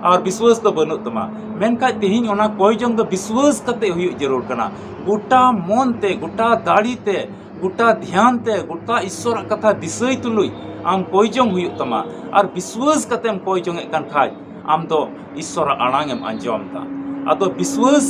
ᱟᱨ ᱵᱤᱥᱣᱟᱹᱥ ᱫᱚ ᱵᱟᱹᱱᱩᱜ ᱛᱟᱢᱟ᱾ ᱢᱮᱱᱠᱷᱟᱡ ᱛᱤᱦᱤᱧ ᱚᱱᱟ ᱠᱚᱭ ᱡᱚᱝ ᱫᱚ ᱵᱤᱥᱣᱟᱹᱥ ᱠᱟᱛᱮ ᱦᱩᱭᱩᱜ ᱡᱟᱹᱨᱩᱲ ᱠᱟᱱᱟ᱾ ᱜᱚᱴᱟ ᱢᱚᱱ ᱛᱮ, ᱜᱚᱴᱟ ᱫᱟᱲᱮ ᱛᱮ, ᱜᱚᱴᱟ ᱫᱷᱮᱭᱟᱱ ᱛᱮ, ᱜᱚᱴᱟ ᱤᱥᱚᱨᱟᱜ ᱠᱟᱛᱷᱟ ᱫᱤᱥᱟᱹᱭ ᱛᱩᱞᱩᱡ ᱟᱢ ᱠᱚᱭ ᱡᱚᱝ ᱦᱩᱭᱩᱜ ᱛᱟᱢᱟ᱾ ᱟᱨ ᱵᱤᱥᱣᱟᱹᱥ ᱠᱟᱛᱮᱢ ᱠᱚᱭ ᱡᱚᱝ ᱮᱫ ᱠᱟᱱ ᱠᱷᱟᱡ, ᱟᱢ ᱫᱚ ᱤᱥᱚᱨᱟᱜ ᱟᱲᱟᱝ ᱮᱢ ᱟᱸᱡᱚᱢ ᱫᱟ᱾ ᱟᱫᱚ ᱵᱤᱥᱣᱟᱹᱥ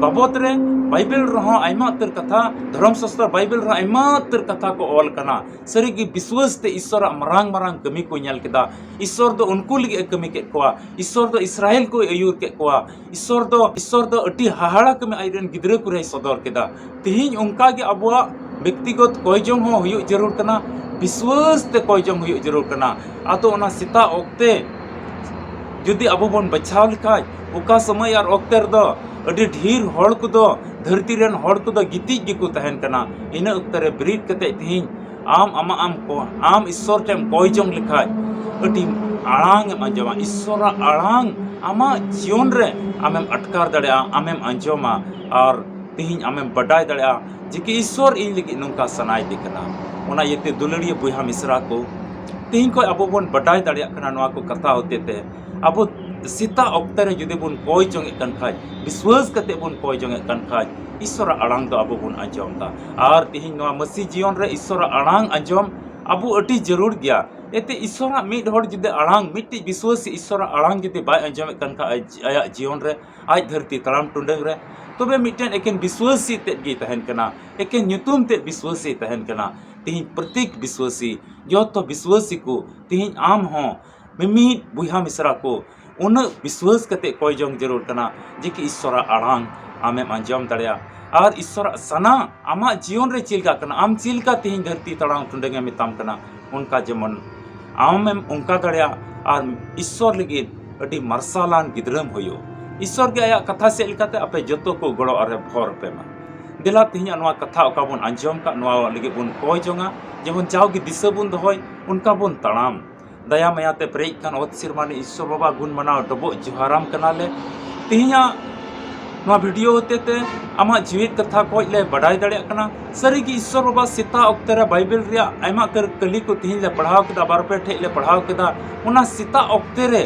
ᱵᱟᱵᱚᱫ ᱨᱮ ᱵᱟᱭᱵᱮᱞ ᱨᱮᱦᱚᱸ ᱟᱭᱢᱟ ᱩᱛᱟᱹᱨ ᱠᱟᱛᱷᱟ, ᱫᱷᱚᱨᱚᱢ ᱥᱟᱥᱛᱨᱚ ᱵᱟᱭᱵᱮᱞ ᱨᱮᱦᱚᱸ ᱟᱭᱢᱟ ᱩᱛᱟᱹᱨ ᱠᱟᱛᱷᱟ ᱠᱚ ᱚᱞ ᱠᱟᱱᱟ᱾ ᱥᱟᱹᱨᱤᱜᱮ ᱵᱤᱥᱣᱟᱹᱥ ᱛᱮ ᱤᱥᱚᱨᱟᱜ ᱢᱟᱨᱟᱝ ᱢᱟᱨᱟᱝ ᱠᱟᱹᱢᱤ ᱠᱚ ᱧᱮᱞ ᱠᱮᱫᱟ᱾ ᱤᱥᱚᱨ ᱫᱚ ᱩᱱᱠᱩ ᱞᱟᱹᱜᱤᱫ ᱮ ᱠᱟᱹᱢᱤ ᱠᱮᱫ ᱠᱚᱣᱟ᱾ ᱤᱥᱚᱨ ᱫᱚ ᱤᱥᱨᱟᱭᱮᱞ ᱠᱚᱭ ᱟᱹᱭᱩᱨ ᱠᱮᱫ ᱠᱚᱣᱟ᱾ ᱤᱥᱚᱨ ᱫᱚ, ᱤᱥᱚᱨ ᱫᱚ ᱟᱹᱰᱤ ᱦᱟᱦᱟᱲᱟ ᱠᱟᱹᱢᱤ ᱟᱡ ᱨᱮᱱ ᱜᱤᱫᱽᱨᱟᱹ ᱠᱚᱨᱮᱭ ᱥᱚᱫᱚᱨ ᱠᱮᱫᱟ᱾ ᱛᱤᱦᱤᱧ ᱚᱱᱠᱟ ᱜᱮ ᱟᱵᱚᱣᱟᱜ ᱵᱮᱠᱛᱤᱜᱚᱛ ᱠᱚᱭ ᱡᱚᱝ ᱦᱚᱸ ᱦᱩᱭᱩᱜ ᱡᱟᱹᱨᱩᱲ ᱠᱟᱱᱟ, ᱵᱤᱥᱣᱟᱹᱥ ᱛᱮ ᱠᱚᱭ ᱡᱚᱝ ᱦᱩᱭᱩᱜ ᱡᱟᱹᱨᱩᱲ ᱠᱟᱱᱟ᱾ ᱟᱫᱚ ᱚᱱᱟ ᱥᱮᱛᱟᱜ ᱚᱠᱛᱮ ᱡᱩᱫᱤ ᱟᱵᱚ ᱵᱚᱱ ᱵᱟᱪᱷᱟᱣ ᱞᱮᱠᱷᱟᱡ, ᱚᱠᱟ ᱥᱚᱢᱚᱭ ᱟᱨ ᱚᱠᱛᱮ ᱨᱮᱫᱚ ᱟᱹᱰᱤ ᱰᱷᱮᱨ ᱦᱚᱲ ᱠᱚᱫᱚ, ᱫᱷᱟᱹᱨᱛᱤ ᱨᱮᱱ ᱦᱚᱲ ᱠᱚᱫᱚ ᱜᱤᱛᱤᱡ ᱜᱮᱠᱚ ᱛᱟᱦᱮᱱ ᱠᱟᱱᱟ, ᱤᱱᱟᱹ ᱚᱠᱛᱮ ᱨᱮ ᱵᱮᱨᱮᱫ ᱠᱟᱛᱮ ᱛᱤᱦᱤᱧ ᱟᱢ ᱟᱢᱟᱜ ᱟᱢ ᱠᱚ, ᱟᱢ ᱤᱥᱥᱚᱨ ᱴᱷᱮᱱ ᱮᱢ ᱠᱚᱭ ᱡᱚᱝ ᱞᱮᱠᱷᱟᱡ, ᱟᱹᱰᱤ ᱟᱲᱟᱝ ᱮᱢ ᱟᱸᱡᱚᱢᱟ, ᱤᱥᱥᱚᱨᱟᱜ ᱟᱲᱟᱝ ᱟᱢᱟᱜ ᱡᱤᱭᱚᱱ ᱨᱮ ᱟᱢᱮᱢ ᱟᱴᱠᱟᱨ ᱫᱟᱲᱮᱭᱟᱜᱼᱟ, ᱟᱢᱮᱢ ᱟᱸᱡᱚᱢᱟ᱾ ᱟᱨ ᱛᱤᱦᱤᱧ ᱟᱢᱮᱢ ᱵᱟᱰᱟᱭ ᱫᱟᱲᱮᱭᱟᱜᱼᱟ ᱡᱮ ᱠᱤ ᱤᱥᱥᱚᱨ ᱤᱧ ᱞᱟᱹᱜᱤᱫ ᱱᱚᱝᱠᱟ ᱥᱟᱱᱟᱭᱮᱫᱮ ᱠᱟᱱᱟ᱾ ᱚᱱᱟ ᱤᱭᱟᱹᱛᱮ ᱫᱩᱞᱟᱹᱲᱤᱭᱟᱹ ᱵᱚᱭᱦᱟ ᱢᱤᱥᱨᱟ ᱠᱚ, ᱛᱤᱦᱤᱧ ᱠᱷᱚᱱ ᱟᱵᱚ ᱵᱚᱱ ᱵᱟᱰᱟᱭ ᱫᱟᱲᱮᱭᱟᱜ ᱠᱟᱱᱟ ᱱᱚᱣᱟ ᱠᱚ ᱠᱟᱛᱷᱟ ᱦᱚᱛᱮ ᱛᱮ, ᱟᱵᱚ ᱥᱮᱛᱟᱜ ᱚᱠᱛᱮ ᱨᱮ ᱡᱩᱫᱤ ᱵᱚᱱ ᱠᱚᱭ ᱡᱚᱝ ᱮᱫ ᱠᱟᱱ ᱠᱷᱟᱡ, ᱵᱤᱥᱣᱟᱹᱥ ᱠᱟᱛᱮ ᱵᱚᱱ ᱠᱚᱭ ᱡᱚᱝ ᱮᱫ ᱠᱟᱱ ᱠᱷᱟᱡ, ᱤᱥᱥᱚᱨᱟᱜ ᱟᱲᱟᱝ ᱫᱚ ᱟᱵᱚ ᱵᱚᱱ ᱟᱸᱡᱚᱢ ᱮᱫᱟ᱾ ᱟᱨ ᱛᱤᱦᱤᱧ ᱱᱚᱣᱟ ᱢᱟᱹᱥᱤ ᱡᱤᱭᱚᱱ ᱨᱮ ᱤᱥᱥᱚᱨᱟᱜ ᱟᱲᱟᱝ ᱟᱸᱡᱚᱢ ᱟᱵᱚ ᱟᱹᱰᱤ ᱡᱟᱹᱨᱩᱲ ᱜᱮᱭᱟ᱾ ᱮᱱᱛᱮ ᱤᱥᱥᱚᱨᱟᱜ ᱢᱤᱫ ᱦᱚᱲ ᱡᱩᱫᱤ ᱟᱲᱟᱝ, ᱢᱤᱫᱴᱤᱡ ᱵᱤᱥᱣᱟᱹᱥᱤ ᱤᱥᱥᱚᱨᱟᱜ ᱟᱲᱟᱝ ᱡᱩᱫᱤ ᱵᱟᱭ ᱟᱸᱡᱚᱢᱮᱫ ᱠᱟᱱ ᱠᱷᱟᱡ ᱟᱡ, ᱟᱭᱟᱜ ᱡᱤᱭᱚᱱ ᱨᱮ, ᱟᱡ ᱫᱷᱟᱹᱨᱛᱤ ᱛᱟᱲᱟᱢ ᱴᱩᱰᱟᱹᱝ ᱨᱮ, ᱛᱚᱵᱮ ᱢᱤᱫᱴᱮᱱ ᱮᱠᱮᱱ ᱵᱤᱥᱣᱟᱹᱥᱤ ᱛᱮᱫ ᱜᱮᱭ ᱛᱟᱦᱮᱱ ᱠᱟᱱᱟ, ᱮᱠᱮᱱ ᱧᱩᱛᱩᱢ ᱛᱮᱫ ᱵᱤᱥᱣᱟᱹᱥᱤ ᱛᱟᱦᱮᱱ ᱠᱟᱱᱟ᱾ ᱛᱤᱦᱤᱧ ᱯᱨᱚᱛᱮᱠ ᱵᱤᱥᱣᱟᱹᱥᱤ, ᱡᱚᱛᱚ ᱵᱤᱥᱣᱟᱹᱥᱤ ᱠᱚ, ᱛᱤᱦᱤᱧ ᱟᱢ ᱦᱚᱸ ᱢᱤᱢᱤᱫ ᱵᱚᱭᱦᱟ ᱢᱤᱥᱨᱟ ᱠᱚ ᱩᱱᱟᱹᱜ ᱵᱤᱥᱣᱟᱹᱥ ᱠᱟᱛᱮ ᱠᱚᱭ ᱡᱚᱝ ᱡᱟᱹᱨᱩᱲ ᱠᱟᱱᱟ ᱡᱮ ᱠᱤ ᱤᱥᱥᱚᱨᱟᱜ ᱟᱲᱟᱝ ᱟᱢᱮᱢ ᱟᱸᱡᱚᱢ ᱫᱟᱲᱮᱭᱟᱜ᱾ ᱟᱨ ᱤᱥᱥᱚᱨᱟᱜ ᱥᱟᱱᱟ ᱟᱢᱟᱜ ᱡᱤᱭᱚᱱ ᱨᱮ ᱪᱮᱫ ᱞᱮᱠᱟ ᱠᱟᱱᱟ, ᱟᱢ ᱪᱮᱫ ᱞᱮᱠᱟ ᱛᱤᱦᱤᱧ ᱫᱷᱟᱹᱨᱛᱤ ᱛᱟᱲᱟᱝ ᱴᱩᱰᱟᱹᱝ ᱮ ᱢᱮᱛᱟᱢ ᱠᱟᱱᱟ, ᱚᱱᱠᱟ ᱡᱮᱢᱚᱱ ᱟᱢᱮᱢ ᱚᱱᱠᱟ ᱫᱟᱲᱮᱭᱟᱜ ᱟᱨ ᱤᱥᱥᱚᱨ ᱞᱟᱹᱜᱤᱫ ᱟᱹᱰᱤ ᱢᱟᱨᱥᱟᱞᱟᱱ ᱜᱤᱫᱽᱨᱟᱹᱢ ᱦᱩᱭᱩᱜ᱾ ᱤᱥᱥᱚᱨ ᱜᱮ ᱟᱭᱟᱜ ᱠᱟᱛᱷᱟ ᱥᱮᱫ ᱞᱮᱠᱟᱛᱮ ᱟᱯᱮ ᱡᱚᱛᱚ ᱠᱚ ᱜᱚᱲᱚ ᱟᱨᱮ ᱵᱷᱚᱨ ᱯᱮ ᱢᱟ᱾ ᱫᱮᱞᱟ, ᱛᱮᱦᱮᱧᱟᱜ ᱱᱚᱣᱟ ᱠᱟᱛᱷᱟ ᱚᱠᱟ ᱵᱚᱱ ᱟᱸᱡᱚᱢ ᱠᱟᱜ, ᱱᱚᱣᱟ ᱞᱟᱹᱜᱤᱫ ᱵᱚᱱ ᱠᱚᱭ ᱡᱚᱝᱟ, ᱡᱮᱢᱚᱱ ᱡᱟᱣᱜᱮ ᱫᱤᱥᱟᱹ ᱵᱚᱱ ᱫᱚᱦᱚᱭ, ᱚᱱᱠᱟ ᱵᱚᱱ ᱛᱟᱲᱟᱢ᱾ ᱫᱟᱭᱟ ᱢᱟᱭᱟ ᱛᱮ ᱯᱮᱨᱮᱡ ᱠᱟᱱ ᱚᱛ ᱥᱤᱨᱢᱟᱱᱤ ᱤᱥᱥᱚᱨ ᱵᱟᱵᱟ, ᱜᱩᱱ ᱢᱟᱱᱟᱣ ᱰᱚᱵᱚᱜ ᱡᱚᱦᱟᱨᱟᱢ ᱠᱟᱱᱟᱞᱮ᱾ ᱛᱮᱦᱮᱧᱟᱜ ᱱᱚᱣᱟ ᱵᱷᱤᱰᱤᱭᱳ ᱦᱚᱛᱮ ᱛᱮ ᱟᱢᱟᱜ ᱡᱤᱣᱤᱫ ᱠᱟᱛᱷᱟ ᱠᱷᱚᱡ ᱞᱮ ᱵᱟᱰᱟᱭ ᱫᱟᱲᱮᱭᱟᱜ ᱠᱟᱱᱟ᱾ ᱥᱟᱹᱨᱤᱜᱮ ᱤᱥᱥᱚᱨ ᱵᱟᱵᱟ, ᱥᱮᱛᱟᱜ ᱚᱠᱛᱮ ᱨᱮ ᱵᱟᱭᱵᱮᱞ ᱨᱮᱭᱟᱜ ᱟᱭᱢᱟ ᱠᱟᱹᱨ-, ᱠᱟᱹᱞᱤ ᱠᱚ ᱛᱮᱦᱮᱧ ᱞᱮ ᱯᱟᱲᱦᱟᱣ ᱠᱮᱫᱟ, ᱵᱟᱨ ᱯᱮ ᱴᱷᱮᱡ ᱞᱮ ᱯᱟᱲᱦᱟᱣ ᱠᱮᱫᱟ᱾ ᱚᱱᱟ ᱥᱮᱛᱟᱜ ᱚᱠᱛᱮ ᱨᱮ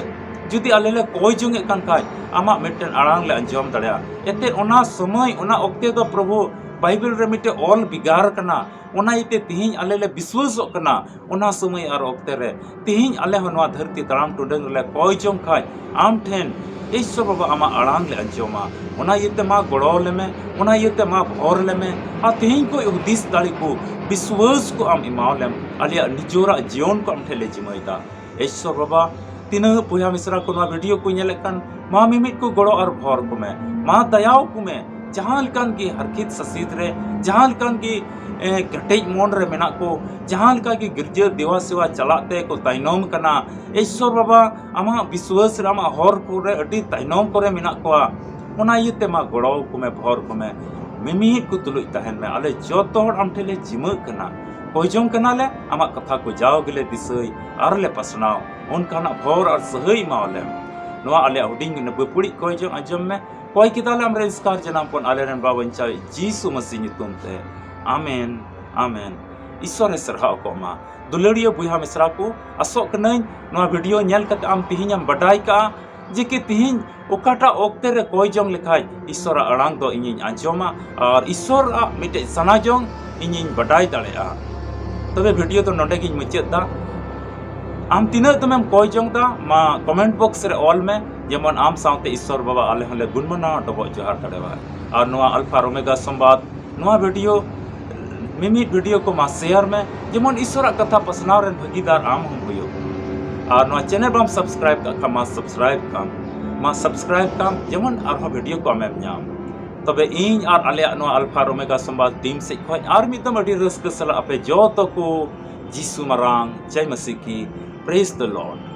ᱡᱩᱫᱤ ᱟᱞᱮ ᱞᱮ ᱠᱚᱭ ᱡᱚᱝ ᱮᱫ ᱠᱟᱱ ᱠᱷᱟᱡ, ᱟᱢᱟᱜ ᱢᱤᱫᱴᱮᱱ ᱟᱲᱟᱝ ᱞᱮ ᱟᱸᱡᱚᱢ ᱫᱟᱲᱮᱭᱟᱜᱼᱟ᱾ ᱮᱱᱛᱮᱫ ᱚᱱᱟ ᱥᱚᱢᱚᱭ, ᱚᱱᱟ ᱚᱠᱛᱮ ᱫᱚ ᱯᱨᱚᱵᱷᱩ ᱵᱟᱭᱵᱮᱞ ᱨᱮ ᱢᱤᱫᱴᱮᱱ ᱚᱞ ᱵᱷᱮᱜᱟᱨ ᱠᱟᱱᱟ᱾ ᱚᱱᱟ ᱤᱭᱟᱹᱛᱮ ᱛᱮᱦᱮᱧ ᱟᱞᱮ ᱞᱮ ᱵᱤᱥᱣᱟᱹᱥᱚᱜ ᱠᱟᱱᱟ, ᱚᱱᱟ ᱥᱚᱢᱚᱭ ᱟᱨ ᱚᱠᱛᱮ ᱨᱮ ᱛᱮᱦᱮᱧ ᱟᱞᱮ ᱦᱚᱸ ᱱᱚᱣᱟ ᱫᱷᱟᱹᱨᱛᱤ ᱛᱟᱲᱟᱢ ᱴᱩᱰᱟᱹᱝ ᱨᱮᱞᱮ ᱠᱚᱭ ᱡᱚᱝ ᱠᱷᱟᱡ, ᱟᱢ ᱴᱷᱮᱱ ᱤᱥᱥᱚᱨ ᱵᱟᱵᱟ ᱟᱢᱟᱜ ᱟᱲᱟᱝ ᱞᱮ ᱟᱸᱡᱚᱢᱟ᱾ ᱚᱱᱟ ᱤᱭᱟᱹᱛᱮ ᱢᱟ ᱜᱚᱲᱚ ᱟᱞᱮ ᱢᱮ, ᱚᱱᱟ ᱤᱭᱟᱹᱛᱮ ᱢᱟ ᱵᱷᱚᱨ ᱞᱮ ᱢᱮ᱾ ᱟᱨ ᱛᱮᱦᱮᱧ ᱠᱷᱚᱡ ᱦᱩᱫᱤᱥ ᱫᱟᱲᱮ ᱠᱚ, ᱵᱤᱥᱣᱟᱹᱥ ᱠᱚ ᱟᱢ ᱮᱢᱟᱣ ᱞᱮᱢ᱾ ᱟᱞᱮᱭᱟᱜ ᱱᱤᱡᱚᱨᱟᱜ ᱡᱤᱭᱚᱱ ᱠᱚ ᱟᱢ ᱴᱷᱮᱱ ᱞᱮ ᱡᱤᱢᱟᱹᱭᱫᱟ᱾ ᱤᱥᱥᱚᱨ ᱵᱟᱵᱟ, ᱛᱤᱱᱟᱹᱜ ᱵᱚᱭᱦᱟ ᱢᱤᱥᱨᱟ ᱠᱚ ᱱᱚᱣᱟ ᱵᱷᱤᱰᱤᱭᱳ ᱠᱚ ᱧᱮᱞᱮᱫ ᱠᱟᱱ, ᱢᱟ ᱢᱤᱢᱤᱫ ᱠᱚ ᱜᱚᱲᱚ ᱟᱨ ᱵᱷᱚᱨ ᱠᱚᱢᱮ, ᱢᱟ ᱫᱟᱭᱟᱣ ᱠᱚᱢᱮ᱾ ᱡᱟᱦᱟᱸ ᱞᱮᱠᱟᱱ ᱜᱮ ᱦᱟᱨᱠᱷᱤᱛ ᱥᱟᱥᱤᱛ ᱨᱮ, ᱡᱟᱦᱟᱸ ᱞᱮᱠᱟᱱ ᱜᱮ, ᱮ, ᱠᱮᱴᱮᱡ ᱢᱚᱱ ᱨᱮ ᱢᱮᱱᱟᱜ ᱠᱚ, ᱡᱟᱦᱟᱸ ᱞᱮᱠᱟ ᱜᱮ ᱜᱤᱨᱡᱟᱹ ᱫᱮᱣᱟ ᱥᱮᱣᱟ ᱪᱟᱞᱟᱜ ᱛᱮ ᱠᱚ ᱛᱟᱭᱱᱚᱢ ᱠᱟᱱᱟ, ᱤᱥᱥᱚᱨ ᱵᱟᱵᱟ, ᱟᱢᱟᱜ ᱵᱤᱥᱣᱟᱥ ᱨᱮ, ᱟᱢᱟᱜ ᱦᱚᱨ ᱠᱚᱨᱮ ᱟᱹᱰᱤ ᱛᱟᱭᱱᱚᱢ ᱠᱚᱨᱮ ᱢᱮᱱᱟᱜ ᱠᱚᱣᱟ᱾ ᱚᱱᱟ ᱤᱭᱟᱹᱛᱮ ᱢᱟ ᱜᱚᱲᱚ ᱠᱚᱢᱮ, ᱵᱷᱚᱨ ᱠᱚᱢᱮ, ᱢᱤᱢᱤᱫ ᱠᱚ ᱛᱩᱞᱩᱡ ᱛᱟᱦᱮᱱ ᱢᱮ᱾ ᱟᱞᱮ ᱡᱚᱛᱚ ᱦᱚᱲ ᱟᱢ ᱴᱷᱮᱱ ᱞᱮ ᱡᱤᱢᱟᱹᱜ ᱠᱟᱱᱟ, ᱠᱚᱭ ᱡᱚᱝ ᱠᱟᱱᱟᱞᱮ, ᱟᱢᱟᱜ ᱠᱟᱛᱷᱟ ᱠᱚ ᱡᱟᱣ ᱜᱮᱞᱮ ᱫᱤᱥᱟᱹᱭ ᱟᱨ ᱞᱮ ᱯᱟᱥᱱᱟᱣ᱾ ᱚᱱᱠᱟᱱᱟᱜ ᱵᱷᱚᱨ ᱟᱨ ᱥᱟᱹᱦᱟᱹᱭ ᱮᱢᱟᱣᱟᱞᱮᱢ᱾ ᱱᱚᱣᱟ ᱟᱞᱮᱭᱟᱜ ᱦᱩᱰᱤᱧ ᱵᱟᱹᱯᱩᱲᱤᱡ ᱠᱚᱭ ᱡᱚᱝ ᱟᱸᱡᱚᱢ ᱢᱮ᱾ ᱠᱚᱭ ᱠᱮᱫᱟᱞᱮ ᱟᱢᱨᱮᱱ ᱮᱥᱠᱟᱨ ᱡᱟᱱᱟᱢ ᱯᱚᱱ, ᱟᱞᱮᱨᱮᱱ ᱵᱟᱵᱟ ᱵᱟᱧᱪᱟᱣᱤᱡ ᱡᱤᱥᱩ ᱢᱟᱹᱥᱤ ᱧᱩᱛᱩᱢ ᱛᱮ᱾ ᱟᱢᱮᱱ, ᱟᱢᱮᱱ᱾ ᱤᱥᱥᱚᱨᱮ ᱥᱟᱨᱦᱟᱣ ᱠᱚᱜ ᱢᱟ᱾ ᱫᱩᱞᱟᱹᱲᱤᱭᱟᱹ ᱵᱚᱭᱦᱟ ᱢᱤᱥᱨᱟ ᱠᱚ, ᱟᱥᱚᱜ ᱠᱟᱹᱱᱟᱹᱧ ᱱᱚᱣᱟ ᱵᱷᱤᱰᱤᱭᱳ ᱧᱮᱞ ᱠᱟᱛᱮ ᱟᱢ ᱛᱤᱦᱤᱧ ᱮᱢ ᱵᱟᱰᱟᱭ ᱠᱟᱜᱼᱟ ᱡᱮ ᱠᱤ ᱛᱤᱦᱤᱧ ᱚᱠᱟᱴᱟᱜ ᱚᱠᱛᱮ ᱨᱮ ᱠᱚᱭ ᱡᱚᱝ ᱞᱮᱠᱷᱟᱡ ᱤᱥᱥᱚᱨᱟᱜ ᱟᱲᱟᱝ ᱫᱚ ᱤᱧᱤᱧ ᱟᱸᱡᱚᱢᱟ ᱟᱨ ᱤᱥᱥᱚᱨᱟᱜ ᱢᱤᱫᱴᱮᱡ ᱥᱟᱱᱟ ᱡᱚᱝ ᱤᱧᱤᱧ ᱵᱟᱰᱟᱭ ᱫᱟᱲᱮᱭᱟᱜᱼᱟ᱾ ᱛᱚᱵᱮ ᱵᱷᱤᱰᱤᱭᱳ ᱫᱚ ᱱᱚᱰᱮ ᱜᱤᱧ ᱢᱩᱪᱟᱹᱫ ᱫᱟ᱾ ᱟᱢ ᱛᱤᱱᱟᱹᱜ ᱫᱚᱢᱮᱢ ᱠᱚᱭ ᱡᱚᱝ ᱫᱟ, ᱢᱟ ᱠᱚᱢᱮᱱᱴ ᱵᱚᱠᱥ ᱨᱮ ᱚᱞ ᱢᱮ, ᱡᱮᱢᱚᱱ ᱟᱢ ᱥᱟᱶᱛᱮ ᱤᱥᱥᱚᱨ ᱵᱟᱵᱟ ᱟᱞᱮ ᱦᱚᱸᱞᱮ ᱜᱩᱱ ᱢᱟᱱᱟᱣ ᱰᱚᱵᱚᱜ ᱡᱚᱦᱟᱨ ᱫᱟᱲᱮᱭᱟᱜᱼᱟ᱾ ᱟᱨ ᱱᱚᱣᱟ ᱟᱞᱯᱷᱟ ᱟᱨ ᱳᱢᱮᱜᱟ ᱥᱚᱢᱵᱟᱫ, ᱱᱚᱣᱟ ᱵᱷᱤᱰᱤᱭᱳ, ᱢᱤᱢᱤᱫ ᱵᱷᱤᱰᱤᱭᱳ ᱠᱚ ᱢᱟ ᱥᱮᱭᱟᱨ ᱢᱮ, ᱡᱮᱢᱚᱱ ᱤᱥᱥᱚᱨᱟᱜ ᱠᱟᱛᱷᱟ ᱯᱟᱥᱱᱟᱣ ᱨᱮᱱ ᱵᱷᱟᱹᱜᱤᱫᱟᱨ ᱟᱢ ᱦᱚᱸᱢ ᱦᱩᱭᱩᱜ᱾ ᱟᱨ ᱱᱚᱣᱟ ᱪᱮᱱᱮᱞ ᱵᱟᱢ ᱥᱟᱵᱥᱠᱨᱟᱭᱤᱵ ᱠᱟᱜ ᱠᱷᱟᱱ ᱢᱟ ᱥᱟᱵᱥᱠᱨᱟᱭᱤᱵ ᱠᱟᱢ, ᱢᱟ ᱥᱟᱵᱥᱠᱨᱟᱭᱤᱵ ᱠᱟᱢ, ᱡᱮᱢᱚᱱ ᱟᱨᱦᱚᱸ ᱵᱷᱤᱰᱤᱭᱳ ᱠᱚ ᱟᱢᱮᱢ ᱧᱟᱢ᱾ ᱛᱚᱵᱮ ᱤᱧ ᱟᱨ ᱟᱞᱮᱭᱟᱜ ᱱᱚᱣᱟ ᱟᱞᱯᱷᱟ ᱟᱨ ᱳᱢᱮᱜᱟ ᱥᱚᱢᱵᱟᱫ ᱴᱤᱢ ᱥᱮᱫ ᱠᱷᱚᱱ ᱟᱨ ᱢᱤᱫ ᱫᱚᱢ ᱟᱹᱰᱤ ᱨᱟᱹᱥᱠᱟᱹ ᱥᱟᱞᱟᱜ ᱟᱯᱮ ᱡᱚᱛᱚ ᱠᱚ ᱡᱤᱥᱩ ᱢᱟᱨᱟᱝ ᱡᱟᱭ ᱢᱟᱹᱥᱤ ᱠᱤ, Praise the Lord᱾